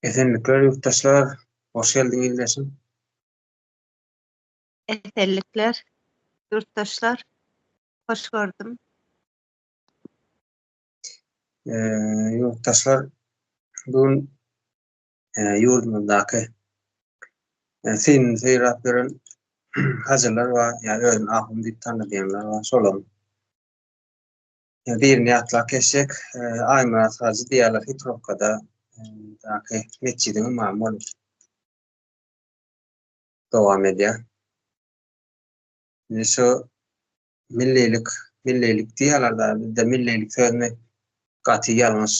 Esenlikler ýurtdaşlar, hoş geldiň ildeşim. Esenlikler ýurtdaşlar, hoş gördüm. Ýurtdaşlar, bu gün ýurdumyzdaky synyny syrap ýören hajylar bar, ýa özüni ahun diýip tanadýanlar bar, şolaryň Birini ýatlap geçsek, Aýmyrat hajy diýýärler Hitrowkada daky metjidiň ymamy bolup dowam edýär. Indi şu millilik, millilik diýýärler-de, bizde millilik sözüni gaty ýalňyş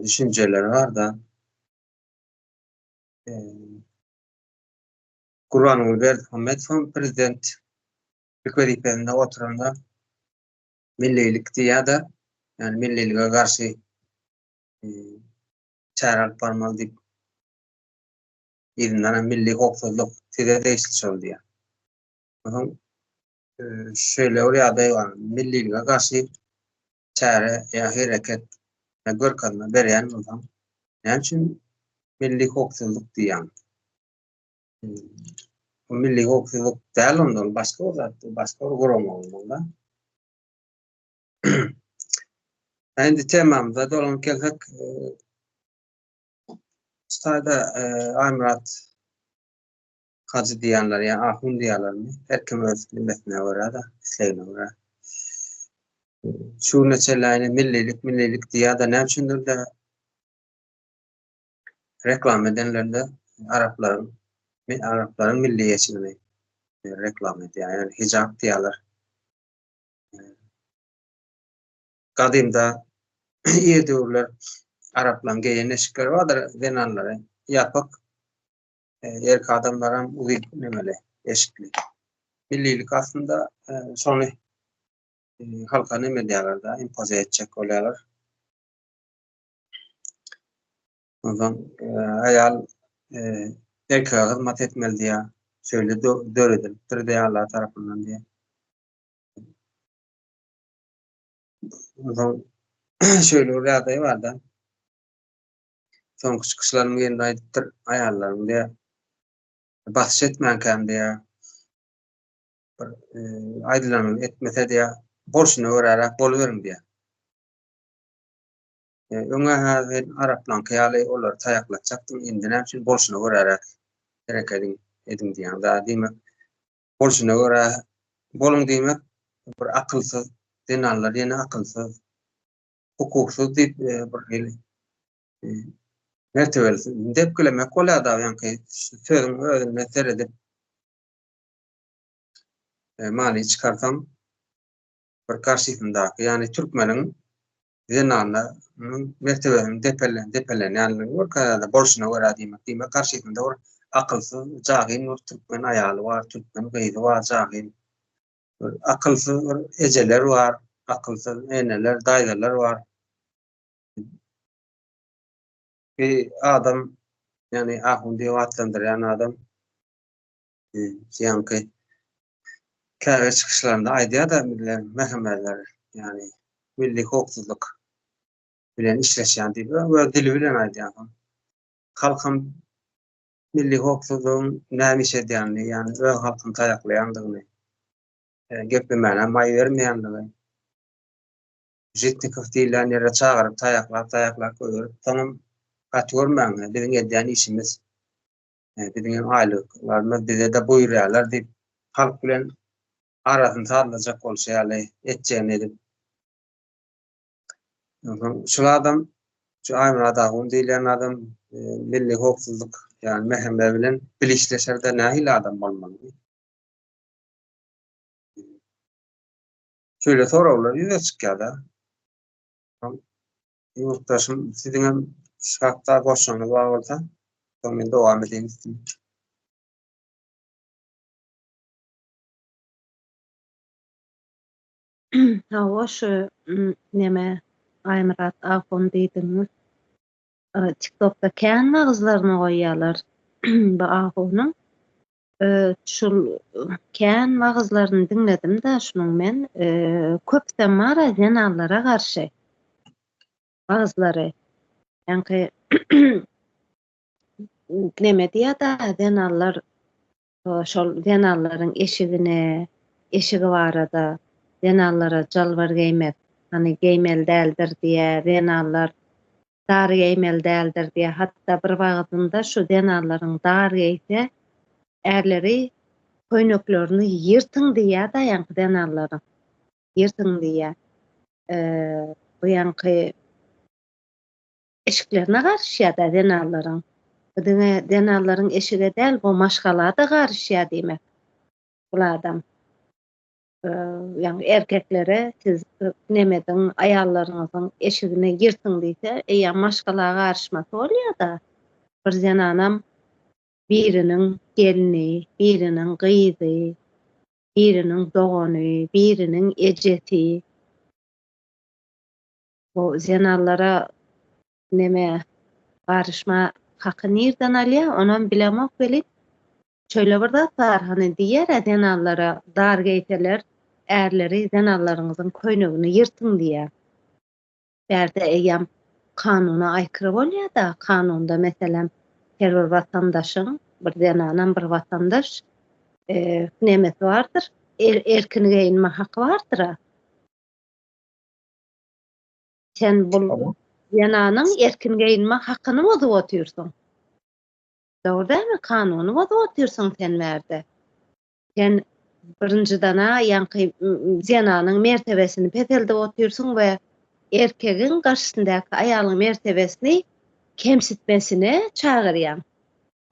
düşünjeleri bar-da. Gurbanguly Berdimuhamedowyň prezident lik wezipesinde oturanda millilik diýýär-de, ýagny millilige garşy çäre alyp barmaly diýip, yzyndan hem milli howpsuzlyk size degişli şol diýýär. Onsoň şeýle bir ýagdaý bar, millilige garşy çäre ýa hereket ýa görkezme berýän bolsaň, näme üçin milli howpsuzlyk diýýäň? Bu milli howpsuzlyk däl onda, ol başga bir zat, başga bir gurama bolmaly. Indi temamyza dolanyp gelsek, şu taýda Aýmyrat hajy diýýänler ýa ahun diýýärlermi? Her kim öz nimesine görä-de, islegine görä. Şu güne çenli aýny millilik, millilik diýýär-de, näme üçindir-de reklama edenlerinde araplaryň araplaryň milli eşigini reklama edýär. Ýagny hijap diýýärler. Gadymda ir döwürler araplaryň geýen eşikleri bardyr, zenanlary ýapyk, erkek adamlaram uzyn nemeli eşikli. Millilik aslynda şony halka neme edýärler-de, impoze etjek bolýarlar. Onsoň aýal erkege hyzmat etmeli diýýär. Şeýle döredilipdir diýýär Allah tarapyndan diýýär. Onsoň şeýle bir ýagdaý bar-da. Soňky çykyşlaryň birinde aýdypdyr, aýallaryň diýýär, basyş etmänkäm diýýär. Bir aýdylanyny etmese diýýär, bolşuna göräräk boluberiň diýýär. Öňe hä sen araplaňky ýaly olary taýaklatjakdyň, indi näme üçin bolşuna göräräk hereket ediň diýýäň. Da diýmek, bolşuna görä boluň diýmek bir akylsyz zenanlar ýene akylsyz, hukuksyz diýip bir hili mertebeli depgilemek bolýar da ýaňky sözüň özüne seredip many çykarsaň bir garşysyndaky, ýagny türkmeniň zenanynyň mertebesiniň depelenýändigini görkezýär-de, bolşuna görä diýmek. Diýmek, garşysynda bir akylsyz, jahyl bir türkmen aýaly bar, türkmen gyzy bar, jahyl. Bir akylsyz bir ejeler bar, akylsyz eneler, daýzalar bar. Bir adam, ýagny ahun diýip atlandyrýan adam, ýaňky käbir çykyşlarynda aýdýar-da milli mähemeler, ýagny milli howpsuzlyk bilen işleşýän diýip, öz dili bilen aýdýar. Halkam milli howpsuzlygyň näme iş edýänini, ýagny öz halkyny taýaklaýandygyny, geplemäne maý bermeýändigini, Žitnikow diýilýän ýere çagyryp taýaklap-taýaklap goýberip, soňam gaty görmäň, biziň edýän işimiz Biziň hem aýlyklarymyz bize-de buýurýarlar diýip, halk bilen arasyny sazlajak bolşy ýaly etjegini edip. Onsoň şul adam, şu Aýmyrat ahun diýilýän adam Milli howpsuzlyk, ýagny MHM bilen bil işleşerde nähili adam bolmaly? Şeýle soraglar ýüze çykýar-da. Ýurtdaşym siziňem şu hakda goşanyňyz bar bolsa, soň men dowam edeýin üstüni. Hawa şu neme Aýmyrat ahun diýdigiňiz TikTokda kän wagyzlaryny goýýarlar bu ahunyň. Şul kän wagyzlaryny diňledim-de şunuň men. Köpüsem bar-a zenanlara garşy wagyzlary. Ýaňky neme diýýär-dä, zenanlar şol zenanlaryň eşigine, eşigi barada, zenanlara jalbar geýmek, hany geýmeli däldir diýýär, zenanlar dar geýmeli däldir diýýär. Hatda bir wagtynda şu zenanlaryň dar geýse, ärleri köýneklerini ýyrtyň diýýär-dä ýaňky zenanlaryň. Ýyrtyň diýýär. Bu ýaňky eşiklerine garyşýar-da zenanlaryň. Bu diňe zenanlaryň eşige däl, bu maşgala-da garyşýar diýmek. Bul adam. Ýagny erkeklere siz nemediň, aýallaryňyzyň eşigini ýyrtyň diýse, eýýäm maşgala garyşmasy bolýar-da. Bir zenanam biriniň gelni, biriniň gyzy, biriniň dogany, biriniň ejesi. Bu zenanlara neme garyşma haky nirden alýar, onam bilemok welin, şeýle bir zat bar, hany diýýär-ä zenanlara dar geýseler, ärleri zenanlaryňyzyň köýnegini ýyrtyň diýýär. Bärde eýýäm kanuna aýkyry bolýar-da, kanunda meselem her bir watandaşyň, bir zenanam bir watandaş, nemesi bardyr, erkin geýinme haky bardyr-a. Sen bul zenanyň erkin geýinme hakyny bozup otyrsyň. Dogry dälmi? Kanuny bozup otyrsyň sen bärde. Sen birinjiden-ä ýaňky zenanyň mertebesini peseldip otyrsyň we erkegiň garşysyndaky aýalyň mertebesini kemsitmesine çagyrýaň.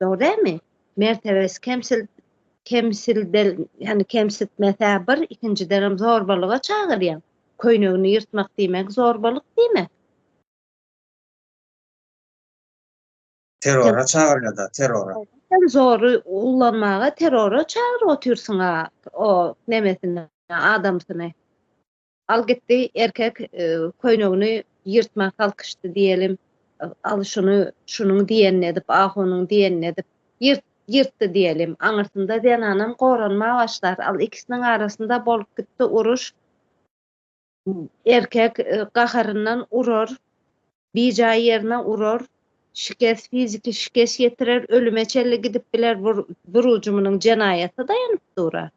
Dogry dälmi? Mertebesi kemsil kemsildel ýagny kemsitmese bir, ikinjidenem zorbalyga çagyrýaň. Köýnegini ýyrtmak diýmek zorbalyk diýmek. Terrora çagyrýar-da, terrora. Sen zory ullanmaga terrora çagyryp otyrsyň-a o nemesini, adamsyny. Al gitdi erkek köýnegini ýyrtma kalkyşdy diýelim. Al şuny şunuň diýenini edip, ahunyň diýenini edip ýyrt ýyrtdy diýelim. Aňyrsynda zenanam goranma başlar. Al ikisiniň arasynda bolup gitdi uruş. Erkek gaharyndan urar, bijaý ýerine urar, şikes, fiziki şikes ýetirer, ölüme çenli gidip biler, bir ujy munuň jenaýata daýanyp dur-a.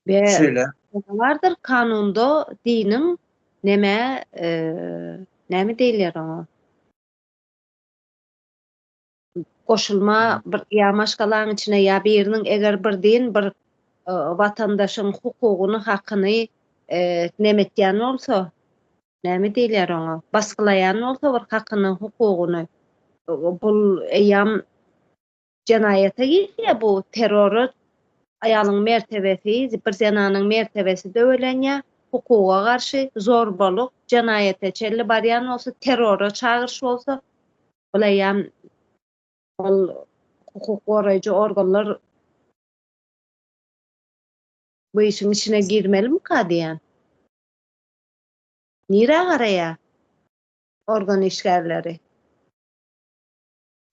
We Şeýle. Bardyr kanunda diniň neme näme diýilýär oňa? Goşulma bir ýa maşgalaň içine ýa biriniň eger bir din bir watandaşyň hukugyny hakyny neme etýän bolsa näme diýilýär oňa basgylaýan bolsa bir hakyny hukugyny bul eýýam Jenaýata girýär bu terrora aýalyň mertebesi bir zenanyň mertebesi döwelenýär hukuga garşy zorbalyk jenaýata çenli barýan bolsa terrora çagyryş bolsa bul eýýäm ol hukuk goraýjy organlar bu işiň içine girmelimika diýýän. Nirä garaýar organ işgärleri?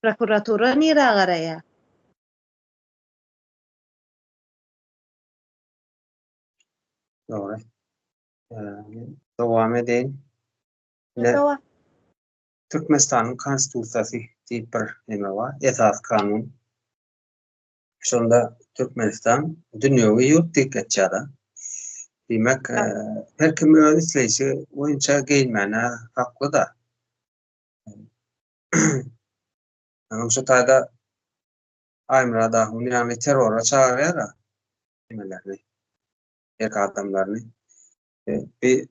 Prokuratura nirä garaýar? Dogry. Dowam edeýin. Dowam. Türkmenistanyň Konstitusiýasy diýip bir neme bar, esasy kanun. Şonda Türkmenistan dünýewi ýurt diýip geçýär-de. Diýmek, her kim öz isleýşi boýunça geýinmäne hakly-da. Ýagny şu taýda Aýmyrat ahun ýagny terrora çagyrýar-a nemelerini, erk adamlaryny. Bi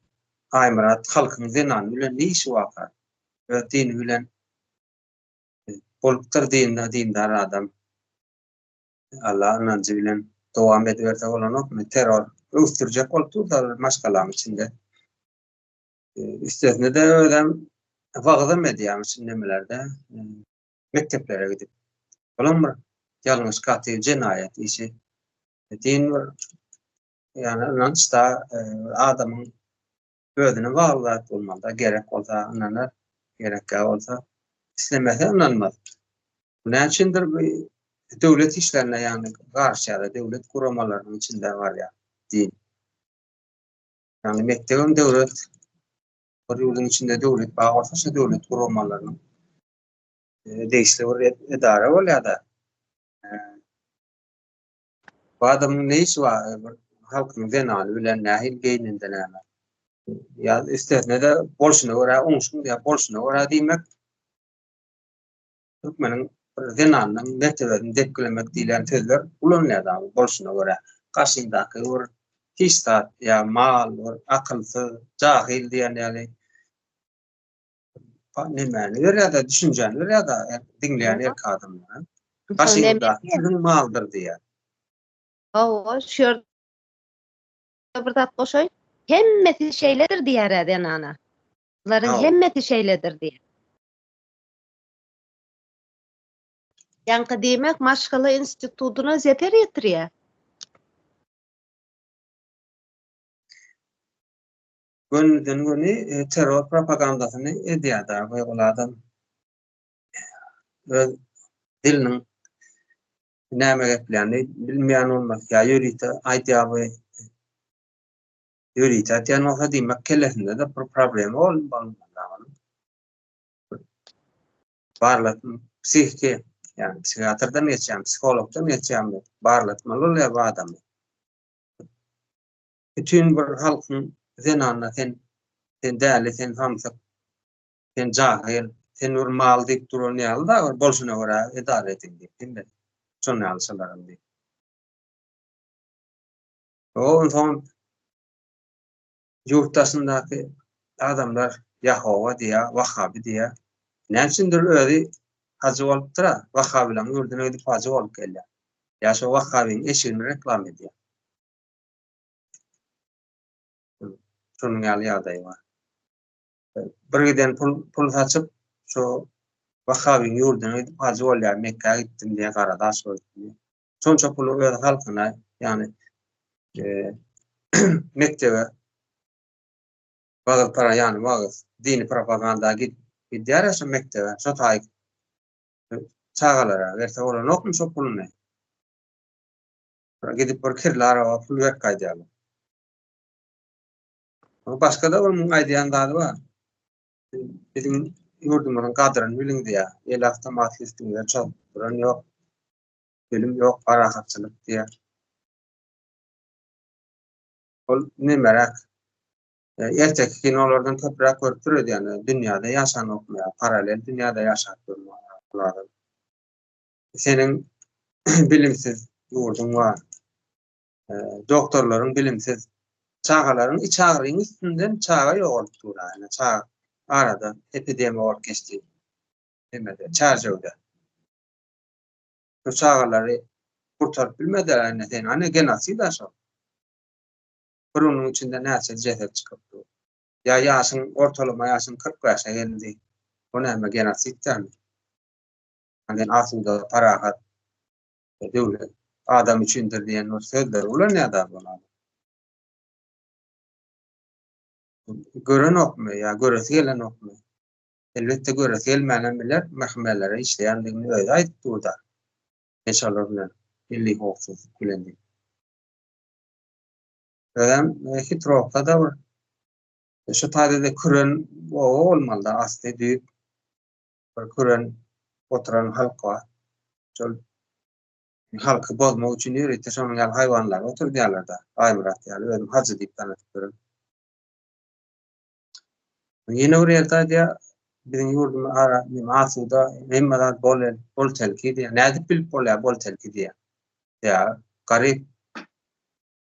Aýmyrat halkyň zenany bilen ne işi barka? Öz dini bilen bolupdyr dinine dindar adam. Alla ynanjy bilen dowam ediberse bolanokmy? Terror öwüsdirjek bolup dur-da maşgalaň içinde. Üstesine-de özem wagyzam edýärmiş nemelerde, mekdeplere gidip. Olam bir ýalňyş gaty jenaýat işi. Din bir ýagny ynanç-da adamyň özüne bagly zat bolmaly-da, gerek bolsa ynanar, gerekkä bolsa islemese ynanmaz. Bu näme üçindir bu döwlet işlerine ýagny garyşýar, döwlet guramalarynyň içinde barýar din. Ýagny mekdebem döwlet, bir ýurduň içinde döwlet bar bolsa, şo döwlet guramalarynyň degişli bir edara bolýar-da. Bu adamyň ne işi bar? Bir halkyň zenany bilen nähili geýnende näme? Ýa üstesine-de bolşuna görä oňşuň diýýär, bolşuna görä diýmek türkmeniň bir zenanynyň mertebesini depgilemek diýlen sözler ulanylýar dagy bolşuna görä. Garşyňdaky bir hiç zat ýa mal, bir akylsyz, jahyl diýen ýaly nemäni berýär-de, düşünjäni berýär-de diňleýän erkek adamlara. Garşyňdaky siziň maldyr diýýär. Hawa, şu ýerde bir zat goşaýyn. Hemmesi şeýledir diýýär-ä zenana. Bularyň hemmesi şeýledir diýýär. Ýaňky diýmek maşgala institutyna zeper ýetirýär. Gönüden-göni terror propagandasyny edýär-dä bu ol adam. Öz diliniň näme gepleýänini bilmeýän bolmasy ýa ýörite aýdýar bu. Ýörite aýdýan bolsa diýmek kellesinde-de bir problema bolmaly. Barlatma psihiki, ýagny psihiatrdan geçýän, psihologdan geçýän barlatmaly bolýar bu adamy. Bütin bir halkyň zenanyna sen sen däli, sen samsyk, sen jahyl, sen bir mal diýip duran ýaly da bir bolşuna görä edara ediň diýip, hemme şonuň ýaly şalaram diýip. Onsoň Ýurt daşyndaky adamlar Ýahowa diýýär, Wahhaby diýýär. Näme üçindir özi hajy bolupdyr-a, wahhabylaryň ýurduna gidip hajy bolup gelýär. Ýa şo wahhabyň eşigini reklama edýär. Şonuň ýaly ýagdaý bar. Bir giden pul pul saçyp, şo wahhabyň ýurduna gidip hajy bolýar, Mekgä gitdim diýýär, gara daş gördüm diýýär. Şonça puly öz halkyna, ýagny mekdebe wagyz para, ýagny wagyz, dini propaganda gidýär şo mekdebe, şo taý çagalara berse bolanokmy şo puluny? Gidip bir kirli araba pul berip gaýdýarlar. Başga-da onuň aýdýan zady bar. Biziň ýurdumyzyň gadryny biliň diýýär. El awtomatly üstüňize çozup duran ýok. Ölüm ýok, parahatçylyk diýýär. Ol nemeräk? Erteki kinolardan köpräk görüpdir öýdýän. Dünýäde ýaşanokmy ýa paralel dünýäde ýaşap durmy ol adam. Seniň bilimsiz ýurduň bar. Doktorlaryň bilimsiz. Çagalaryň iç agyryň üstünden çaga ýogalyp dur. Ýa çaga arada epidemiýa bolup geçdi. Nemede, Çärjewde. Şu çagalary gurtaryp bilmediler ine sen ane genosid-a şol. Bir günüň içinde näçe jeset çykyp dur. Ýa ýaşyň ortalama ýaşyň 45-e geldi. O näme genosid dälmi? Sen asuda, parahat döwlet adam üçindir diýen bir sözleri ulanýar-da bu adam. Görenokmy ýa göresi gelenokmy? Elbetde göresi gelmänem biler, MHM-lere işleýändigini özi aýdyp dur-da. Men şolar bilen, Milli howpsuzlyk bilen diýip. Özem Hitrowkada bir şu taýda-da küren oba bolmaly-da, asly düýp bir küren oturan halk bar. Şol halky bozmak üçin ýörite şonuň ýaly haýwanlary oturdýarlar-da. Aýmyrat ýaly özüm hajy diýip tanadyp ýören. Ýene bir ýerde aýdýar, biziň ýurdumyz ara asuda, hemme zat bol, bol telki diýýär. Nädip bilip bolýar bol telki diýýär. Ýa garyp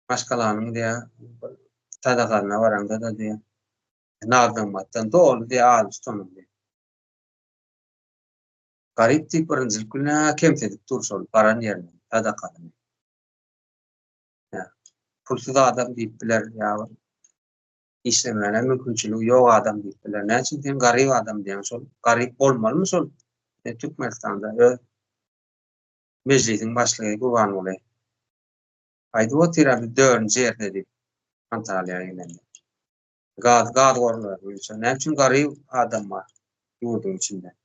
maşgalanyň diýýär, sadakasyna baraňda-da diýýär. Naz-nygmatdan doly diýýär, aly tutanyň diýýär. Garyp diýip birinjilik bilen kemsidip dur şol baran ýerine, sadakasyny. Ýa pulsuz adam diýip biler, ýa işlemäne mümkinçiligi ýok adam diýip biler. Näme üçin sen garyp adam diýýäň? Şol garyp bolmalymy şol e, Türkmenistanda öz mejlisiň başlygy Gurbanguly aýdyp otyr biz dördünji ýerde diýip Antalýa gelende. Gaz gaz gorlary boýunça näme üçin garyp adam bar ýurduň içinde?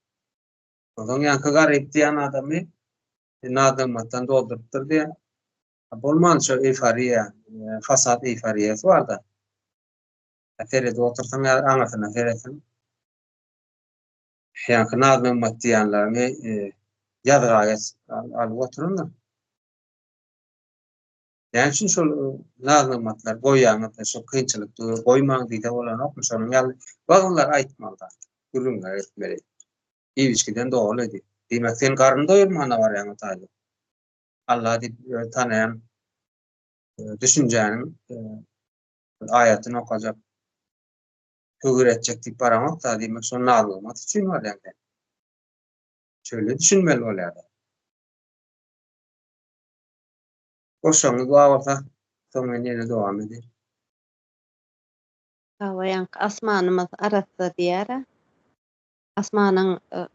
Onsoň ýaňky garyp diýen adamy naz-nygmatdan doldurypdyr diýen. Bolman şo eýforiýa, fasad eýforiýasy bar-da. Seredip otursaň ýa aňyrsyna seretseň, ýaňky naz-nygmat diýýänleriňi ýazga geç alyp oturandyr. Näme üçin şol naz-nygmatlary goýýaňyz, şol kynçylyk döwri goýmaň diýse bolanokmy? Şonuň ýaly wagyzlar aýtmaly-da, gürrüňler etmeli. Iýip-içgiden doly diýip. Diýmek, sen garyn doýurmana barýaň o taýda. Allah diýip öz tanaýan düşünjäniň aýatyny okajak, höwür etjek diýip baraňok-da, diýmek, şol naz-nygmat üçin barýaň sen. Şeýle düşünmeli bolýar-da. Goşagyňyz bar bolsa, soň men ýene dowam edeýin. Hawa, ýaňky asmanymyz arassa diýýär-ä. Asmanyň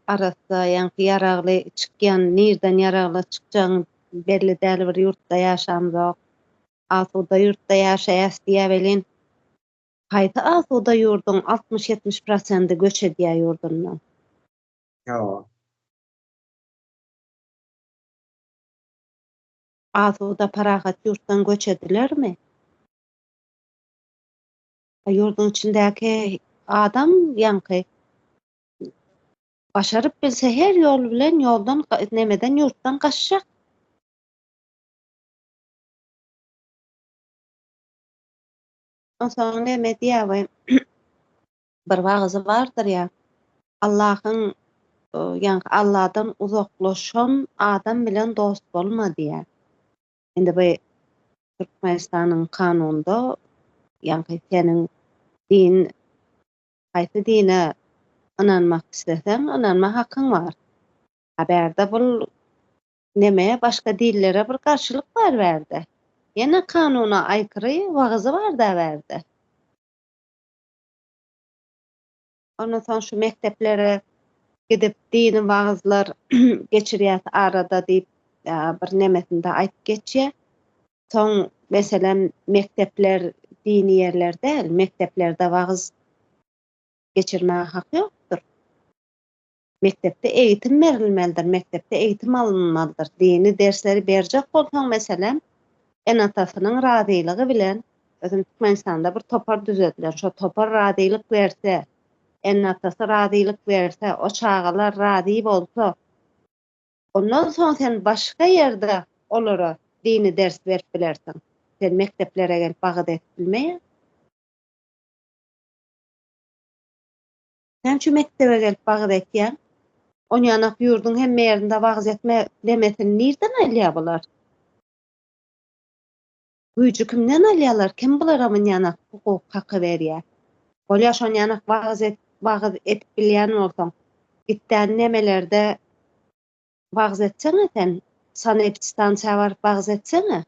arassa, ýaňky ýaragly çykýan, nirden ýaragly çykjagyň belli däl bir ýurtda ýaşamzok. Asuda ýurtda ýaşaýas diýýä welin, haýsy asuda ýurduň 60-70 prosendi göç edýä ýurdundan? Hawa. Asuda parahat ýurtdan göç edilermi? Ýurduň içindäki adam ýaňky başaryp bilse her ýol bilen ýoldan nemeden ýurtdan gaçjak. Onsoň neme diýýär we bir wagyzy bardyr ýa Allahyň ýaňky Alladan uzaklaşan adam bilen dost bolma diýýär. Indi bu Türkmenistanyň kanunda ýaňky seniň din haýsy dine ynanmak isleseň ynanma hakyň bar. A bärde bul neme başga dinlere bir garşylyk bar bärde. Ýene kanuna aýkyry wagyzy barda bärde. Ondan soň şu mekdeplere gidip dini wagyzlar geçirýäs arada diýip bir nemesinde aýdyp geçýär. Soň meselem mekdepler dini ýerler däl, mekdeplerde wagyz geçirmäge hak ýokdur. Mekdepde egitim berilmelidir, mekdepde egitim alynmalydyr. Dini dersleri berjek bolsaň, meselem, ene-atasynyň razylygy bilen, özem Türkmenistanda bir topar düzediler, şo topar razylyk berse, ene-atasy razylyk berse, o çagalar razy bolsa, ondan soň sen başga ýerde olara dini ders berip bilersiň. Sen mekdeplere gelip wagyz edip bilmeýäň. Näme üçin mekdebe gelip wagyz etýäň? Onýanak ýurduň hemme ýerinde wagyz etme demesini nirden alýar bular? Güýji kimden alýarlar? Kim bulara munýanak hukuk haky berýär? Bolýa şonýanak wagyz et wagyz edip bilýän bolsaň, gitdän nemelerde Wagyz etseňe sen, sanepidstansiýa baryp wagyz etseňe.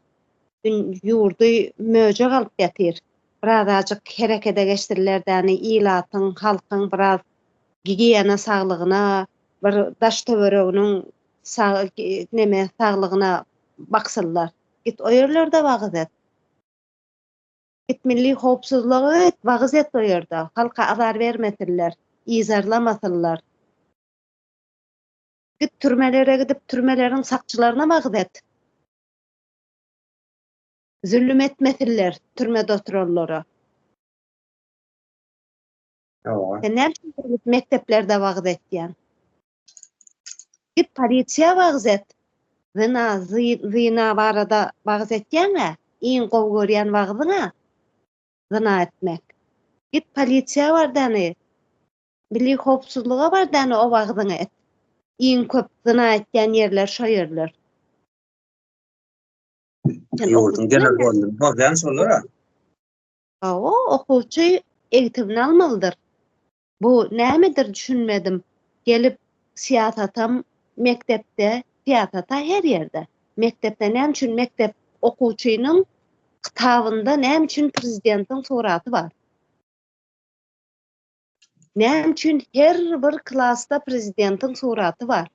Ýurdy möjek alyp ýatyr. Birazajyk herekede geçsinlerdäni ilatyň, halkyň biraz gigiýena saglygyna, bir daş töwereginiň sag neme saglygyna baksynlar. Git o ýerlerde wagyz et. Git milli howpsuzlyga git wagyz et o ýerde. Halka azar bermesinler, yzarlamasynlar. Git türmelere gidip türmeleriň sakçylaryna wagyz et. Zülüm etmesinler türmede oturanlara. Hawa. Sen näme üçin gelip mekdeplerde wagyz etýäň? Git polisiýa wagyz et. Zyna, zyna barada wagyz etýäň-ä? Iň gowy görýän wagyzyň-a zyna etmek. Git polisiýa bar däni. Milli howpsuzlyga bar däne o wagzyňy et. Iň köp zyna etýän ýerler şo ýerler. Sen Ýurduň genel boldy. Bozýan şolar-a. Hawa, okuwçy egitimini almalydyr. Bu nämedir düşünmedim. Gelip syýasatam mekdepde, syýasata her ýerde. Mekdepde näme üçin mekdep okuwçynyň kitabynda näme üçin prezidentiň suraty bar? Näme üçin her bir klasda prezidentiň suraty bar?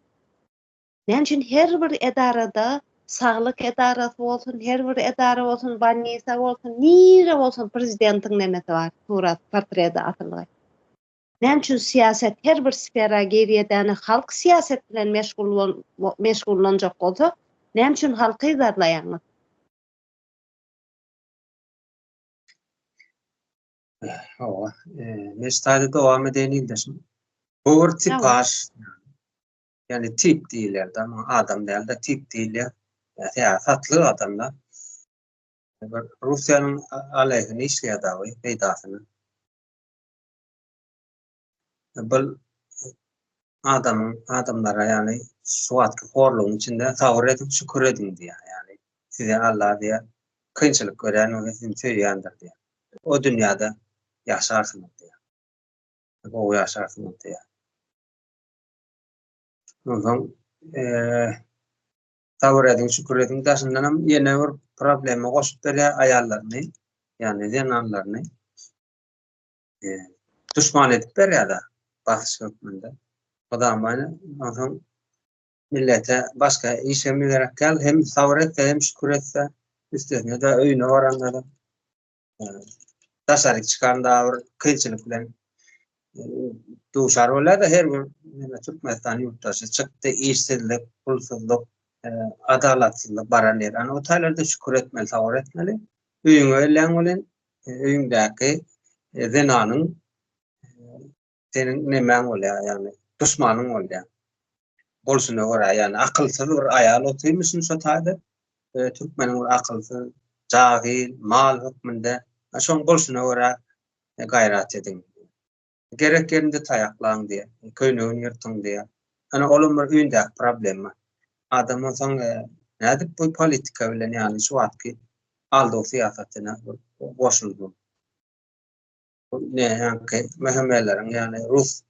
Näme üçin her bir edarada, saglyk edarasy bolsun, her bir edara bolsun, bolnisa bolsun, nire bolsun prezidentiň nemesi bar, surat, portreti asylgy? Näme üçin syýasat her bir sfera girýedäni halk syýasat bilen meşgul meşgullanjak bolsa, näme üçin halky yzarlaýaňyz? Hawa, men şu taýda dowam edeýin ildeşim. Bu bir tipaž, ýagny tip diýilýär-de, muňa adam däl-de tip diýilýär. Ýa satlyk adam-da. Bir Russiýanyň aleýhine işleýär dagy, peýdasyna. Bul adamyň adamlara ýagny şu wagtky horlugyň içinde sabyr ediň, şükür ediň diýýär. Ýagny size Allah diýýär, kynçylyk berýän bolsa sizi söýýändir diýýär. O dünýäde ýaşarsyňyz diýýär. Gowy ýaşarsyňyz diýýär. Onsoň sabyr ediň, şükür ediň. Daşyndan hem ýene bir problema goşup berýär aýallaryny, ýagny zenanlaryny. Duşman edip berýär-de basyş hökmünde. Mydama onsoň millete başga iş hem gerek däl, hem sabyr etse, hem şükür etse, üstesine-de öýüne baranda-da daşaryk çykanda bir kynçylyk bilen duşar bolýar-da her bir Türkmenistan ýurtdaşy çykdy, işsizlik, pulsuzlyk, adalatsyzlyk baran ýer. Ana o taýlarda şükür etmeli, sabyr etmeli. Öýüňe gelýäň welin öýüňdäki zenanyň seniň nemäň bolýar, ýagny duşmanyň bolýar. Bolşuna görä, ýagny akylsyz bir aýal otyrmyşyn şo taýda. Türkmeniň bir akylsyz, jahyl, mal hökmünde. Şoň bolşuna görä gaýrat ediň. Gerek ýerinde taýaklaň diýýär. Köýnegini ýyrtyň diýýär. Ana olam bir öýündäki problema. Adam onsoň nädip bu politika bilen ýagny şu wagtky aldaw syýasatyna goşuldy. Bu ne ýaňky MHM-leriň ýagny rus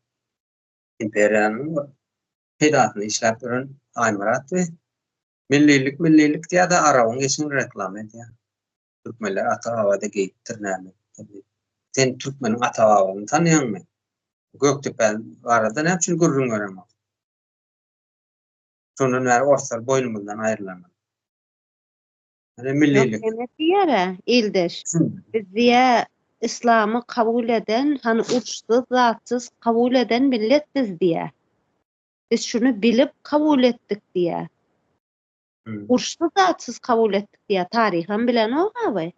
imperiýanyň peýdasyna işläp ýören Aýmyrat we millilik millilik diýýär-de arabyň eşigini reklama edýär. Türkmenler ata-babada geýipdir näme edipdir diýip. Sen türkmeniň ata-babasyny tanaýaňmy? Gökdepe barada näme üçin gürrüň bereňok? Şondan bäri orslar boýnumyzdan aýrylanok. Ine millilik. Ýok, neme diýer-ä, ildeş. Biz diýä yslamy kabul eden, hany urşsuz, zatsyz kabul eden millet biz diýä. Biz şuny bilip kabul etdik diýä. Urşsuz zatsyz kabul etdik diýýär taryham bilenok abi.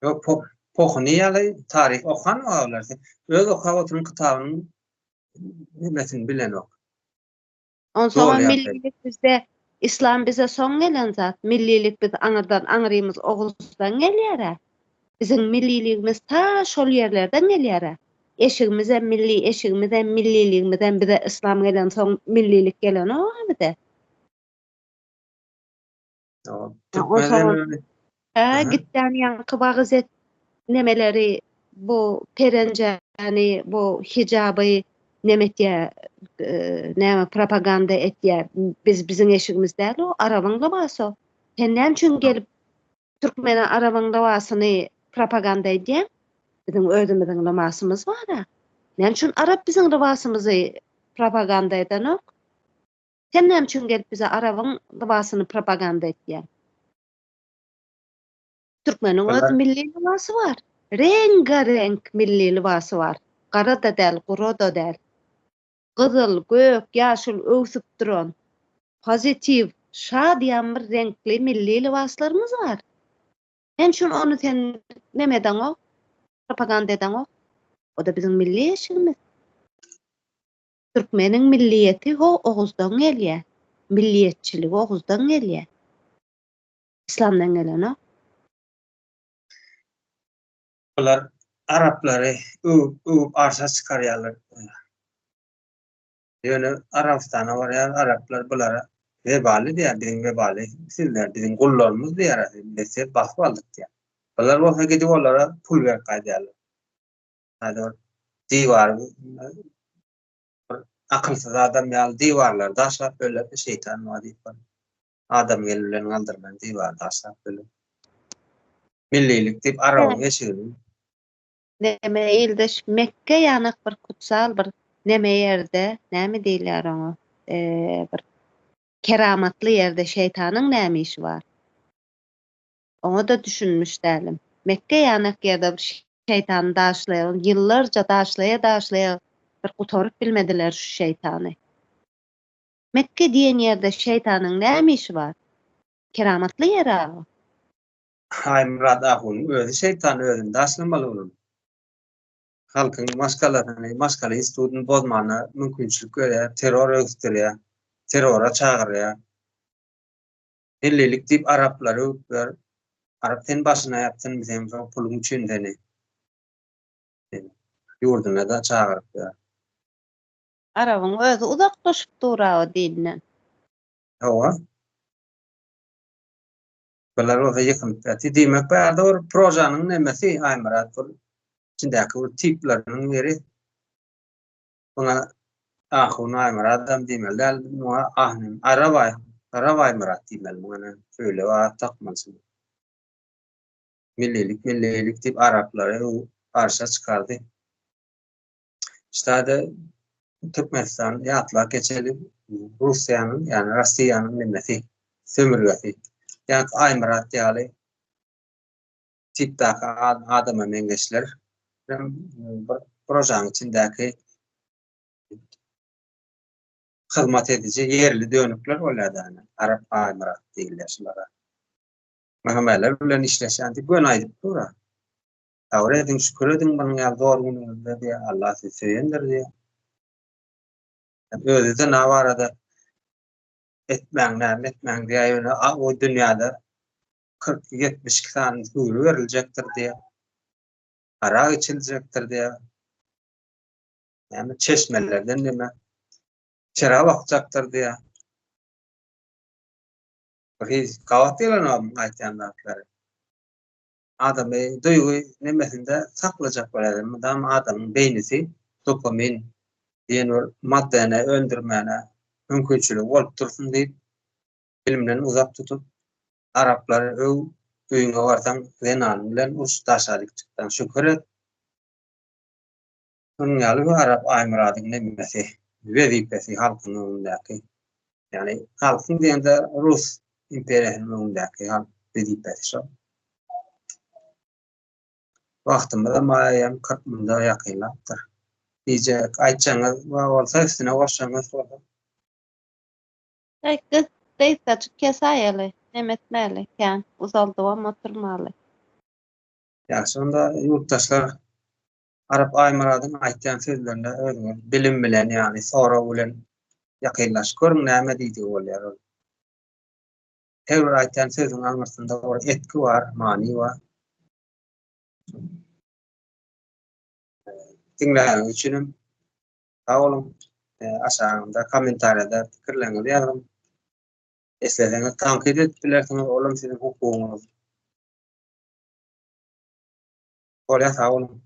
Ýok po pohuny ýaly taryh okanok olar. Öz okap oturan kitabynyň nemesini bilenok. Onsoňam millilik bizde islam bize soň gelen zat. Millilik biz aňyrdan aňrymyz oguzdan gelýärä. Biziň milliligimiz ta şol ýerlerden gelýärä. Eşigimizem milli eşigimizem milliligimizem bize islam gelensoň millilik gelenok-a bize. Türkmen Hä, gitdän ýaňky wagyz et nemeleri bu perenjäni, bu hijaby neme etýä, näme propaganda etýä. Biz biziň eşigimiz däl o, arabyň lybasy o. Sen näme üçin gelip türkmene arabyň lybasyny propaganda edýäň? Biziň özümiziň lybasymyz bar-a. Näme üçin arap biziň lybasymyzy propaganda edenok? Sen näme üçin gelip bize arabyň lybasyny propaganda etýäň? Türkmeniň öz milli lybasy bar. Reňga-reňk milli lybasy bar. Gara-da däl, gura-da däl. Gyzyl, gök, ýaşyl öwsüp duran, pozitiw, şadyýan bir reňkli milli lybaslarymyz bar. Näme üçin ony sen neme edeňok, propaganda edeňok? O-da biziň milli eşigimiz. Türkmeniň milliýeti ho oguzdan gelýä. Milliýetçiligi oguzdan gelýä. Islamdan gelenok. Bular araplary öwüp öwüp arşa çykarýarlar. Ýöne Arabystana barýar araplar bulara webaly diýýär biziň webaly sizler biziň gullarymyz diýýär biz sizi basyp aldyk diýýär. Bular bolsa gidip olara pul berip gaýdýarlar. Hadi diwar bir akylsyz adam ýaly diwarlary daşlap öler şeýtan bar diýip bir adam eli bilen galdyrylan diwary daşlap öler. Millilik diýip arabyň eşigini. Neme ildeş Mekge ýanak bir kutsal bir neme ýerde näme diýilýär oňa bir keramatly ýerde şeýtanyň näme işi bar? Oňa-da düşünmiş dälim. Mekge ýanak ýerde bir şeýtany daşlaýa, ýyllarça daşlaýa-daşlaýa bir gutaryp bilmediler şu şeýtany. Mekge diýen ýerde şeýtanyň näme işi bar? Keramatly ýer-ä o. Aýmyrat ahunyň özi şeýtan özüni daşlamaly onuň. Halkyň maşgalasyny, maşgala institutyny bozmana mümkinçilik berýär, terror ösdürýär, terrora çagyrýar. Millilik diýip araplary öwüp ýör. Arap seni başyna ýapsyn, bizem şo puluň üçin seni ýurduna-da çagyryp ýör. Arabyň özi uzaklaşyp dur-a o dinden. Hawa. Bular bolsa ýykylyp ýatyr. Diýmek bärde bir projanyň nemesi Aýmyrat bir içindäki bir tipleriniň biri. Muňa Ahun Aýmyradam diýmeli däl, muňa Ahun Arap Arap Aýmyrat diýmeli muňa. Şeýle bir at dakmaly. Millilik, millilik diýip araplary arşa çykardy. Ştada Türkmenistan ýatlap geçeli Russiýanyň, ýagny Rossiýanyň nemesi, sömürgesi. Ýagny Aýmyrat ýaly tipdäki adama meňzeşler bir projanyň içindäki hyzmat ediji ýerli dönükler bolýar da, Arap Aýmyrat diýilýär şulara. MHM-ler bilen işleşýän diýip göni aýdyp dur. Sabyr ediň, şükür ediň munuň ýaly zor günüňizde diýýär. Allah sizi söýendir diýýär. Özi zyna barada etmäň, näme etmäň diýýär, ýöne o dünýäde 40 72 sany hüwri beriljekdir diýýär. Arak içiljekdir diýýär. Näme çeşmelerden näme şerap akjakdyr diýýär. Bir hiç gabat gelenok aýtýan zatlary. Adamy duýgy nemesinde saklajak bolýar. Mydama adamyň beýnisi dopamin diýen bir maddany öndürmäne mümkinçiligi bolup dursun diýip, bilimden uzak tutup, araplary öw, öýüňe barsaň zenanyň bilen uruş, daşaryk çyksaň şükür et. Şunuň ýaly bu Arap Aýmyradyň nemesi, wezipesi halkyň öňündäki. Ýagny halkyň diýende Rus imperiýasynyň öňündäki halk wezipesi şol. Wagtymyzam aýam 40 munda ýakynlapdyr. Diýjek, aýtjaňyz bar bolsa üstüne goşjaňyz bolsa. Aý, gysgajyk kesäýeli, neme etmäli, kän uzaldybam oturmaly. Ýagşy onda ýurtdaşlar Arap Aýmyradyň aýtýan sözlerine özüňiz bilim bilen, ýagny sorag bilen ýakynlaşyp görüň, näme diýdigi bolýar ol. Her bir aýtýan sözüň aňyrsynda bir etki bar, many bar. Diňläniňiz üçinem sag boluň. Aşagynda kommentariýada pikirleriňizi ýazyň. Isleseňiz tankyt edip bilersiňiz, olam siziň hukugyňyz. Bolýar, sag boluň.